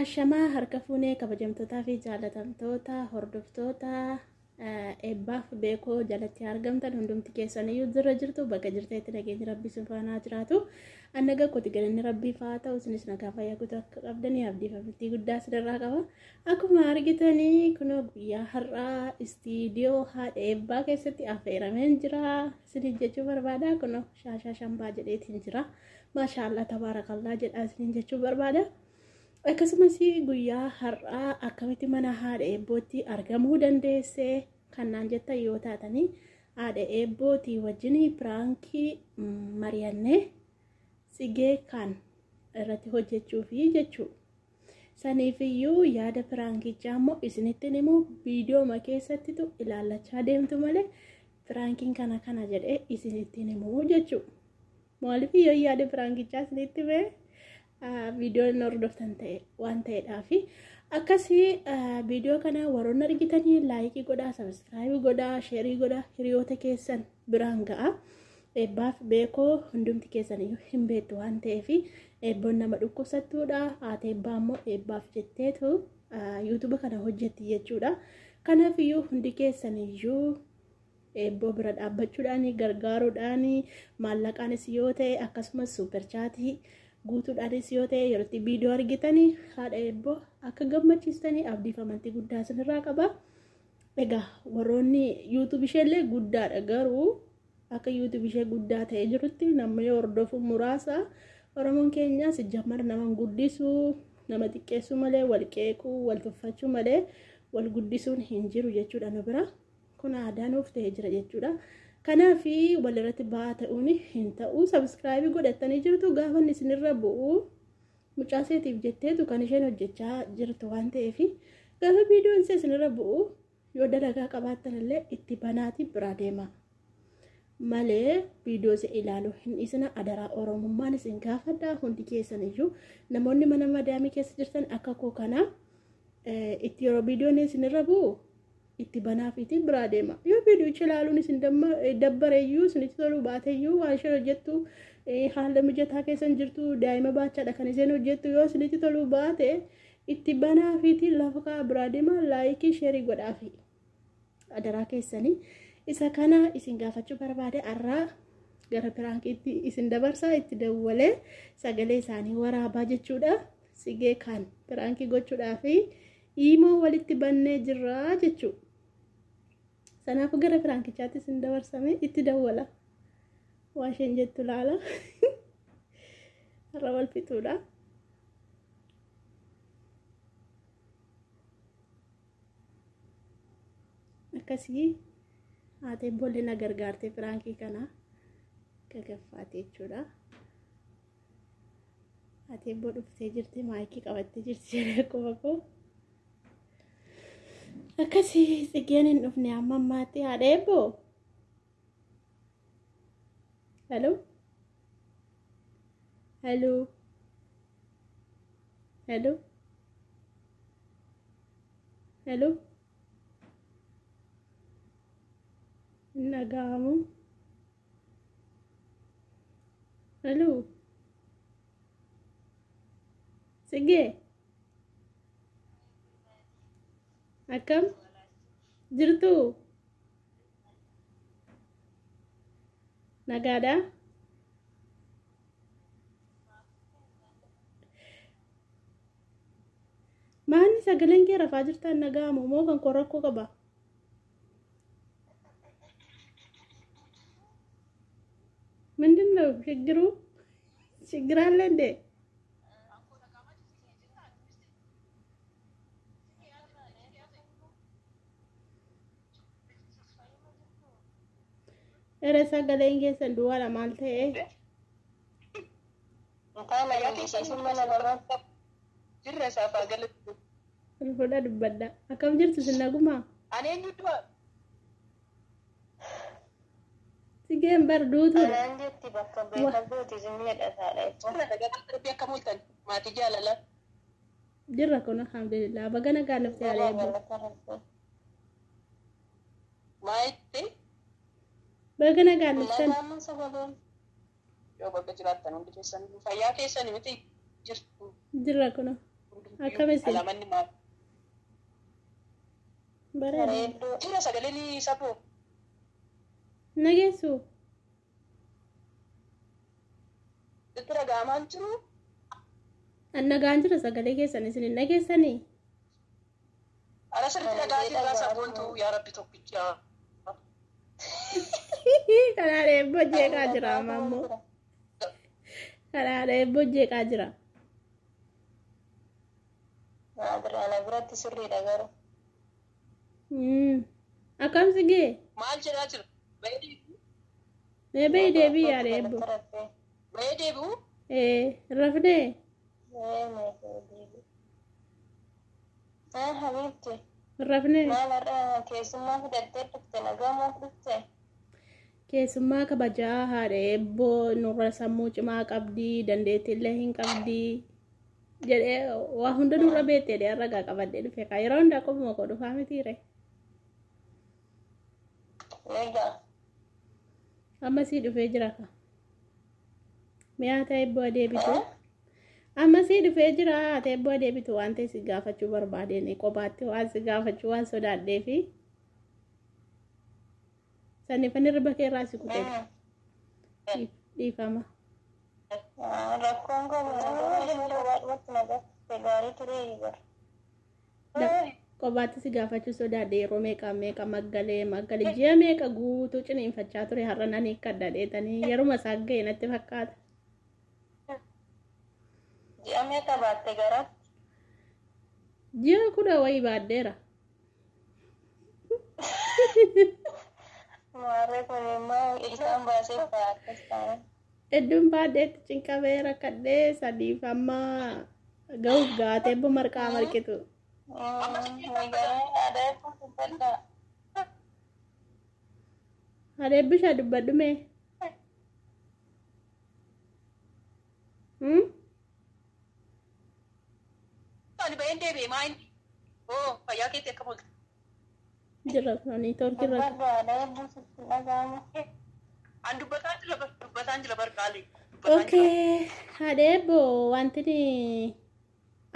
Ashamaa harka fuunee kabajamtootaa fi jaalatamtoota hordoftoota eebbaaf beekoo jalatti argamtan hundumti keessaniyyuu jira jirtu bakka jirteetti nageenyi rabbii isin faana jiraatu. An nagaa kooti galanni rabbiif haa ta'u isinis nagaa fayyaa guutuu akka qabdanii abdii fi amantii guddaa isinirraa qaba. Akkuma argitanii kunoo guyyaa har'aa istiidiyoo haadha eebbaa keessatti affeerameen jira. Isiniin jechuu barbaada kunoo shaashaa shambaa jedheetiin jira. Maashaallah tabaarakallaa jedhaa isiniin jechuu barbaada. Akkasumas guyyaa har'aa akkamitti mana haadha eebbootti argamuu dandeesse kan naan jettan yoo taatanii haadha eebbootii wajjin piraankii mari'annee tsigee kan irratti hojjechuufi jechuu. Saniifiyyuu yaada piraankichaa immoo isinitti himu viidiyooma keessattitu ilaallachaa deemtu malee piraankiin kana kana jedhee isinitti himu jechuu. Maaliif yoo yaada piraankichaa isinitti hime viidiyoo inni hordoftan ta'e waan ta'eedhaafi. Akkasii viidiyoo kana warroonni argitanii laayikii godhaa, sabiskiraayibii godhaa, sheerii godhaa, hiriyoota keessan biraan ga'a. Eebbaaf beekoo hundumti keessan iyyuu hin beektu waan ta'eef eebboon nama dhukkubsattuudha. Haati eebbaa immoo eebbaaf jetteetu yuutuuba kana hojjetti jechuudha. Kanaaf iyyuu hundi keessan iyyuu eebboo bira dhaabbachuudhaan gargaaruudhaan maallaqaanis yoo ta'e akkasumas suuperchaatii guutuudhaanis yoo ta'e yeroo itti viidiyoo argitanii haadha eebboo akka gammachiistanii abdiif amantii guddaa isinirraa qaba. Egaa warroonni yuutuub isheellee guddaadha garuu akka yuutuub ishee guddaa ta'ee jirutti namni hordofu muraasa Oromoon keenya sijjammar nama guddisuu nama xiqqeessuu malee wal qeequu wal tuffachuu malee wal guddisuun hin jiru jechuudha nu bira. Kun aadaa nuuf ta'ee jira jechuudha. Kanaaf walirratti ba'aa ta'uun hin ta'u. Sabiskiraayibii godhattanii jirtu gaafa inni isinirra bu'u mucaa seetiif jetteetu kan isheen hojjechaa jirtu waan ta'eef gaafa viidiyoon ishee isinirra bu'u yoo dalagaa qabaattan illee itti banaatii biraa deema. Malee viidiyoo ishee ilaaluu hin dhiisina adaraa Oromummaan isin gaafadha hundi keessan iyyuu namoonni mana madaamii keessa jirtan akka koo kanaa itti yeroo viidiyoon isinirra bu'u itti banaafiitiin biraa deema. Yoo viidiyocha ilaaluun isin dabbareeyyuu isinitti toluu baateyyuu waan isheen hojjettu haala mijataa keessa hin jirtu daa'ima baachaadha kan isheen hojjettu yoo isinitti toluu baate itti banaafiitiin lafa kaa'aa biraa deema laayikii sheerii godhaafi. Adaraa keessanii isa kana isin gaafachuu barbaade arraa gara piraankiitti isin dabarsaa itti dawwalee sagalee isaanii waraabaa jechuudha. Tsigee kan piraankii gochuudhaafi iimoo walitti bannee jirra jechuu. Sanaafuu gara piraankichaatti isin dabarsame itti dawwala. Waa isheen jettu laala. Har'a wal fixuudha. Akkasii haatee boollee na gargaarte piraankii kana gagaffaate jechuudha. Ati ebboo dhuftee jirti maayikii qabattee jirti jedhee akkuma koo. Akkasii tsigeen hin dhufne amma ammaatti haadha ebboo. Hello. Hello. Hello. Hello. Hin dhaga'amu. Hello. Tsigee. Akkam? Jirtu? Nagaadha? Maanni sagaleen kee rafaa jirtaan naga'amu moo kan koo rakkoo qaba? ምንድን ነው ችግሩ? ችግር አለ እንዴ? Ere sagaleen keessan duwwaadha maal ta'e? Jirra isaaf haa galatu. Ulfudha dubbadha. Akkam jirtu isin nagumaa? Ani eenyu du'a? Tsigeen bar duutuudha. Anaan jetti bakka beekamtuuti isin miidhataadha jechuudha. Jirra nagaa rabbi akka mul'atan maatii jaalalaa. Jirra kun alhamdulillah. Baga nagaan dhufte haadha Baga eebboo. galata rabbi. Maa itti Baga nagaan dhuftan. Nagaan sagaleen. Yoo bakka jiraattan hundi keessan fayyaa keessan miti jirtu Jirra kun. hundumti. Akkam isin? Alamanni maal? Bareeda. Bareedduu. Jira sagaleen saboo. Nageessu. Itti dhaga'amaan jiru. Nagaan jira sagalee keessan isin hin dhageessanii? Ana sirriitti dhaga'aa jirra saboontu yaa rabbi tokkicha. Kanaadha eebboo jeeqaa jira amma ammoo. Kanaadha eebboo jeeqaa jira. Ana biratti sirriidha garuu. Akkam si gee? Maal jedhaa jira? Bahee deebi'u? Mee bahii deebii yaada eebboo. Bahee deebi'u? Ee rafnee? Habiibti. Rafnee? Maal har'a keessummaa fidattee dhufte nagaa maaf dhufte? Keessummaa kabajaa haadha eebboo nurra sammuu cimaa qabdii dandeettii illee hin qabdii jedhee waa hunda nurra beektee jedhee ragaa qabadhee dhufe kaa yeroo hundaa qofuma koo dhufaa mitiire. Egaa. Amma sii dhufee jira ka. Mi'aa ta'e eebboo adeebitu. Amma sii dhufee jira haa eebboo adeebitu waan ta'e si gaafachuu barbaadeen kophaatti waan si gaafachuu waan sodaadhee fi sannifanni irba keerraa si kutee dhiifama. Rakkoon qabu kophaadhumatti nagaafte gaarii ture bara. Kophaatti si gaafachuu sodaadhe yeroo meeqa meeqa maggalee maggalee ji'a meeqa guutuu ciniinfachaa ture har'a nan hiikkadha dheetanii yeruma isaa ga'e natti fakkaata. Ji'a meeqa baatte garaatti? Ji'a 10 wayii baadheera. Maarree kun immoo ilkaan baasee fa'a akkas ta'an. Hedduun baadheetti cinqabee rakkadhee sadiif amma ga'uuf gaatee eebbo marqaa marqitu. Haadha eebboo dubbadhaa. Haadha eebbishaa dubbadhu mee. Ani baheen deebi'e maa inni? Oo fayyaa keetti akkam oolte? Jira niitoorkii irra. Dubbadhu haadha eebboo sitti dhaga'ama. An dubbataan jira dubbataan jira barqaalee. Okay, haadha eebboo wanti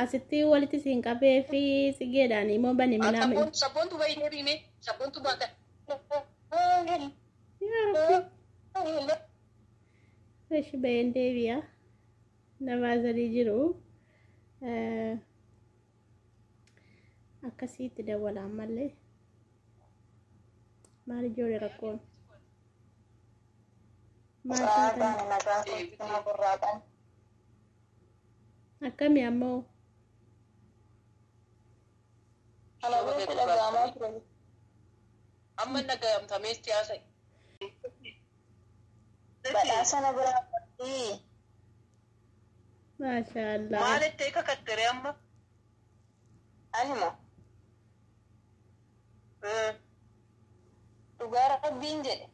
asitti walitti siin qabee fi sigeedhaan immoo bani minaamin. Sabboontu bahee deebi'ime sabboontu baata. Yaa Rabbi. Ishi baheen deebi'a. Nama sadii jiru. Akkasitti dawwala ammallee. Maal ijoollee rakkoon? Maal taatan? Nagaa keessuma burraaqan. Akkami ammoo? Ana biratti dhaga'amaa ture. Amma dhaga'amtamee siyaasa. Badhaasa na biraa qabdii. Maashaallah. Maal itti kakattere amma? Anima dhugaa rabbiin jedhe.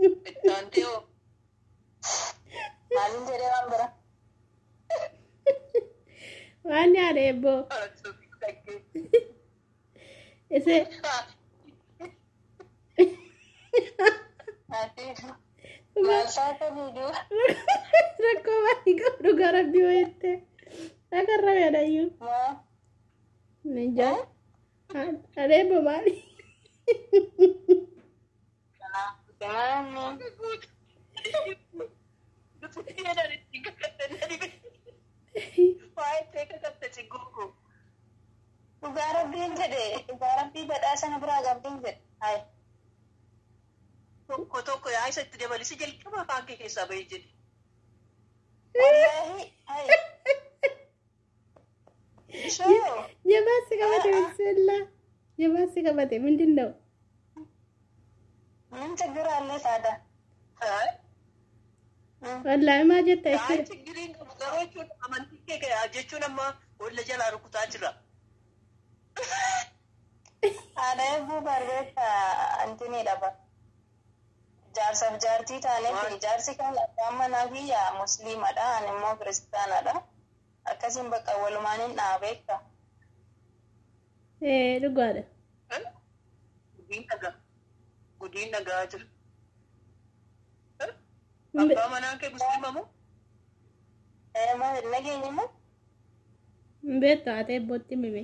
Ittaan ta'oo. Maaliin jedhee waan bira? Waan yaada eebboo. Ise Ati maal taata viidiyoo? Rakkoo maalii qabu dhugaa rabbii wayitte. Agarra yaadayyuu. Maa? Ninjaa. Haadha eebboo maali? Maali? Dhugaa rabbiin jedhe dhugaa rabbii badhaasa na biraa qabdiin jedhe. Hayi. Tokko tokko yaa isa itti dabalisi jalqaba afaan kee keessaa bahee jedhe. Wallaahi hayi. Ishoo. Jabaasi qabate bismillah. Jabaasi qabate ምንድን ነው? ምን ችግር አለ ታዲያ? Wallaahi maa jetta Yaa jechuudha. chigiriin qabu garuu jechuun amantii kee jechuun amma boolla jalaa rukutaa jira. Haadha eebbuu barbeessa antinidha ba. Jaarsaaf jaartii taaneef jaarsi kan abbaan manaa kiyya musliimadha ani immoo kiristaanadha. Akkasiin bakka walumaan hin dhaabeekka. Ee dhugaadha. Gudiin dhagaa. Gudiin dhagaa jira. Abbaa manaa kee musliima moo? Ee Maal nageenye moo? Hin beektu haatee ebbootti mime.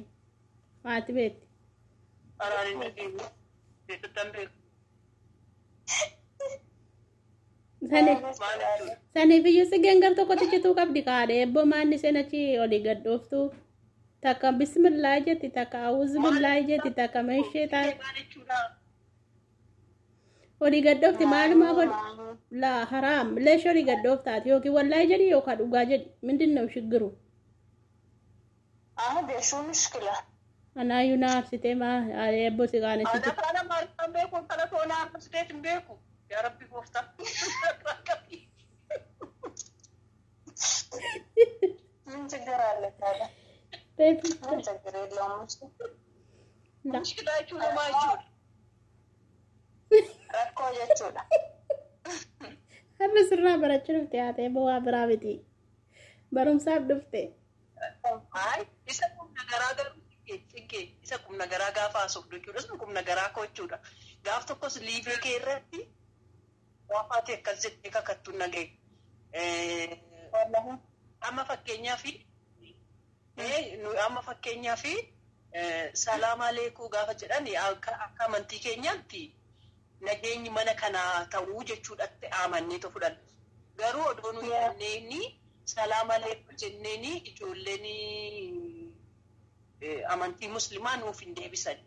Haati beekti. Araan hin dhageenye. Keessatti hin beeku. Sani Maal jechuudha? saniif iyyuu tsigeen gar tokkotti cituu qabdi kaadhe ebboo maanni isheen achi olii gad dhooftu. Takka bismillaa jetti takka awuzbillaa jetti takka meeshee ta'a. Maal jechuudha? Olii gad dhoofti maalumaaf ol laa haraam leesh olii gad dhooftaati yookiin wallaahi jedhi yookaan dhugaa jedhi mindin ነው ሽግሩ Ah, beeshuu mushkila. anaayyuu na arsitee maa ebboo si Ana qaanessite. afaan Amaariffaan beeku kana toona arrabsiteet hin beeku. Yaa Rabbi gooftaa. ምን ችግር አለ ታዲያ? ምን ችግር የለውም። እሱ Mushkilaa jechuudha maal jechuudha? rakkoo jechuudha. Har'a sirraa barachuu dhufte haatee bu'aa biraa miti. Barumsaaf dhufte. Ay, isa qubna garaa garuu xiqqee isa qubna garaa gaafa haasofnu jechuudha. Sun qubna garaa koo jechuudha. Gaaf tokkos liivee kee irratti gaafa ati akkas jettee kakattu nagee. Amma fakkeenyaaf amma fakkeenyaaf salaam aleekuu gaafa jedhan akka amantii keenyaatti nageenyi mana kanaa ta'uu jechuudhatti amanneetu fudhanna. Garuu odoo nuyi jenneeni salaam aleekuu jenneeni ijoolleen amantii muslimaa nuuf hin deebisan.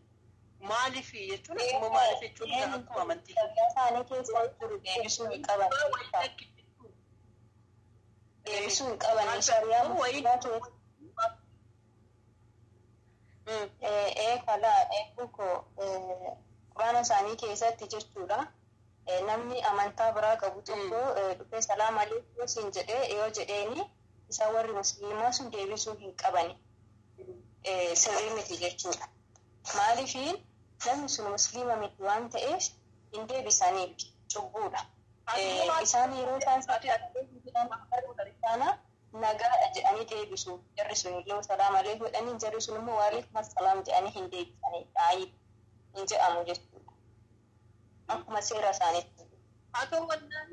Maaliif jechuun immoo maaliif jechuun akkuma amantii Isaanii keessa jiru deebisuu hin qaban. Deebisuu hin qaban. Shari'aa musliimaa kalaa eeguu quraana isaanii keessatti jechuudha. Namni amantaa biraa qabu tokko dhufee salaam aleekum siin jedhee yoo jedheeni isa warri musliimaa sun deebisuu hin qabani. Sirrii miti jechuudha. Maaliif namni sun musliima miti waan ta'eef hin deebisaniif cubbuudha. Isaan yeroo isaan sana nagaadha jedhanii deebisu. Jarri sun illee salaam aleekum jedhanii jarri sun immoo waalaikum assalaam jedhanii hin deebisanii hin jedhamu jechuudha. Akkuma seera isaaniitti. Haa ta'u wannaan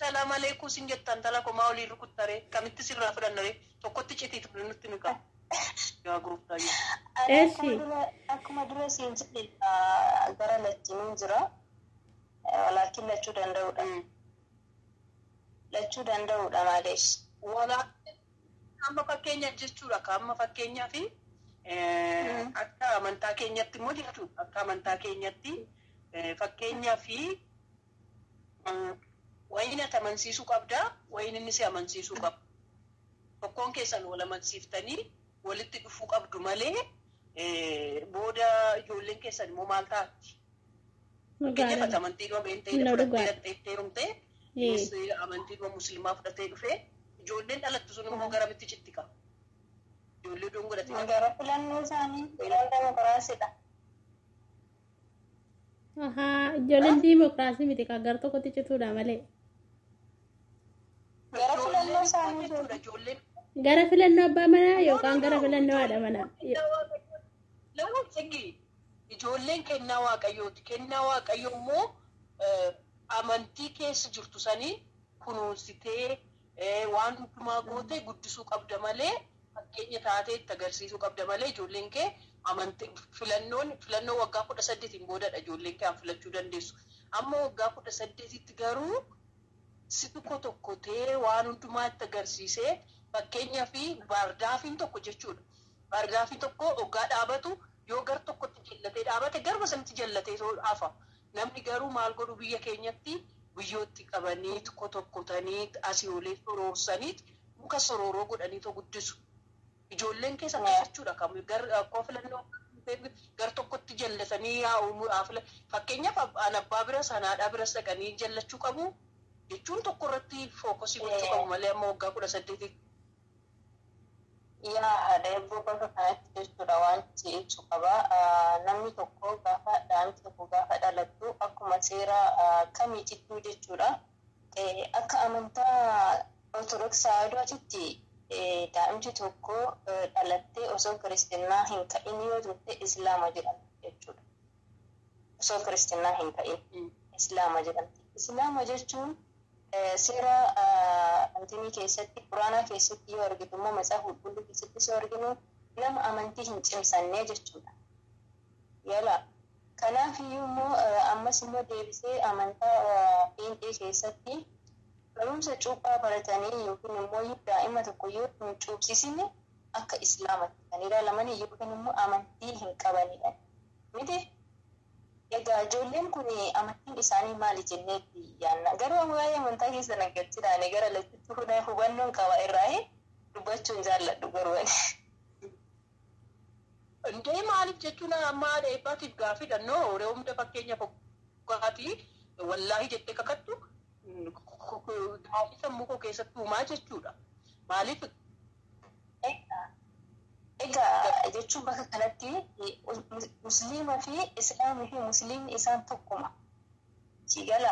salaam aleekum sin jettan tala komaa olii rukuttaree kamitti sirraa fudhannaree tokkotti citiitu nutti nu qaba. Yaa gooftaa Eessi. Akkuma dura siin jedhe gara lachiinuu jira. Walaakin lachuu danda'uudha. Lachuu danda'uudha maalees. Walaakin amma fakkeenyaaf jechuudha. Amma fakkeenyaaf akka amantaa keenyatti immoo jechuudha. Akka amantaa keenyatti fakkeenyaaf wayin ati amansiisuu qabdaa, wayin inni si amansiisuu qaba. Tokkoon keessan wal amansiiftanii walitti dhufuu qabdu malee booda ijoolleen keessan immoo maal taati? Fakkeenyaaf ati amantii dhuma beentee fudhattee dhattee heerumtee amantii dhuma musliimaa fudhatee dhufee ijoolleen dhalattu sun immoo garamitti citti qaba. Ijoollee doon godhatee. Gara filannoo isaanii filannoo demokiraasiidha. Ijoolleen diimokiraasii miti kan gara tokkotti cituudha malee. Gara filannoo isaanii jechuudha. Gara filannoo abbaa manaa yookaan gara filannoo haadha manaa. Ijoolleen kennaa waaqayyooti. Kennaa waaqayyoo immoo amantii keessa jirtu sanii kunuunsitee waan hundumaa gootee guddisuu qabda malee fakkeenya taatee itti agarsiisuu qabda malee ijoolleen kee amantii filannoon filannoo waggaa 18 boodadha ijoolleen kee an filachuu dandeessu. Amma waggaa 18tti garuu si tokko tokko ta'ee waan hundumaa itti agarsiisee fakkeenyaa fi baardaafiin tokko jechuudha. Baardaafiin tokko waggaa dhaabatu yoo gar tokkotti jallatee dhaabate garba sanatti jallatee hafa. Namni garuu maal godhu biyya keenyatti biyyootti qabanii tokko tokkotanii asii olee soroorsanii muka sorooroo godhanii guddisu. Ijoolleen keessa akkas jechuudha. Akkoo filannoo gar tokkotti jallatanii yaa'u fakkeenyaaf an abbaa bira sanaadhaa biras dhaqanii jallachuu qabu jechuun tokko irratti fookasii gochuu qabu malee amma waggaa 18. Yaa haadha eebboo bakka kanatti jechuudha wanti ibsu qaba. Namni tokko gaafa daa'imti tokko gaafa dhalattu akkuma seera kamiitittuu jechuudha. Akka amantaa Ortodoksii Tawaahidotitti daa'imti tokko dhalattee osoo kiristinnaa hin ka'in yoo turte Islaama jedhamti jechuudha. Osoo kiristinnaa hin ka'in Islaama jedhamti. Islaama jechuun Seera amantii keessatti, quraanaa keessatti yoo argitu immoo macaafa qulqulluu keessatti yoo arginu nama amantii hin cimsannee jechuudha. Yala. Kanaaf iyyuu immoo ammas immoo deebisee amantaa fiinxee keessatti barumsa cuuphaa baratanii yookiin immoo daa'ima tokko yoo hin cuubsisine akka islaamatti kan ilaalaman yookiin immoo amantii hin qabanidha. Miti egaa ijoolleen kun amantiin isaanii maali jenneetti yaanna. Garuu waa'ee amantaa keessa naggalchidhaan gara lachitti hubannoon qaba irraa dubbachuun jaalladhu garuu ani. Indee maaliif jechuun amma haadha eebbaatiif gaaffiidha noo yeroo hunda fakkeenya fokkaatii wallaahi jettee kakattu gaaffii sammuu koo keessatti uumaa jechuudha. Maaliif Egaa jechuun bakka kanatti musliima fi islaamii fi musliimni isaan tokkuma. Si gala.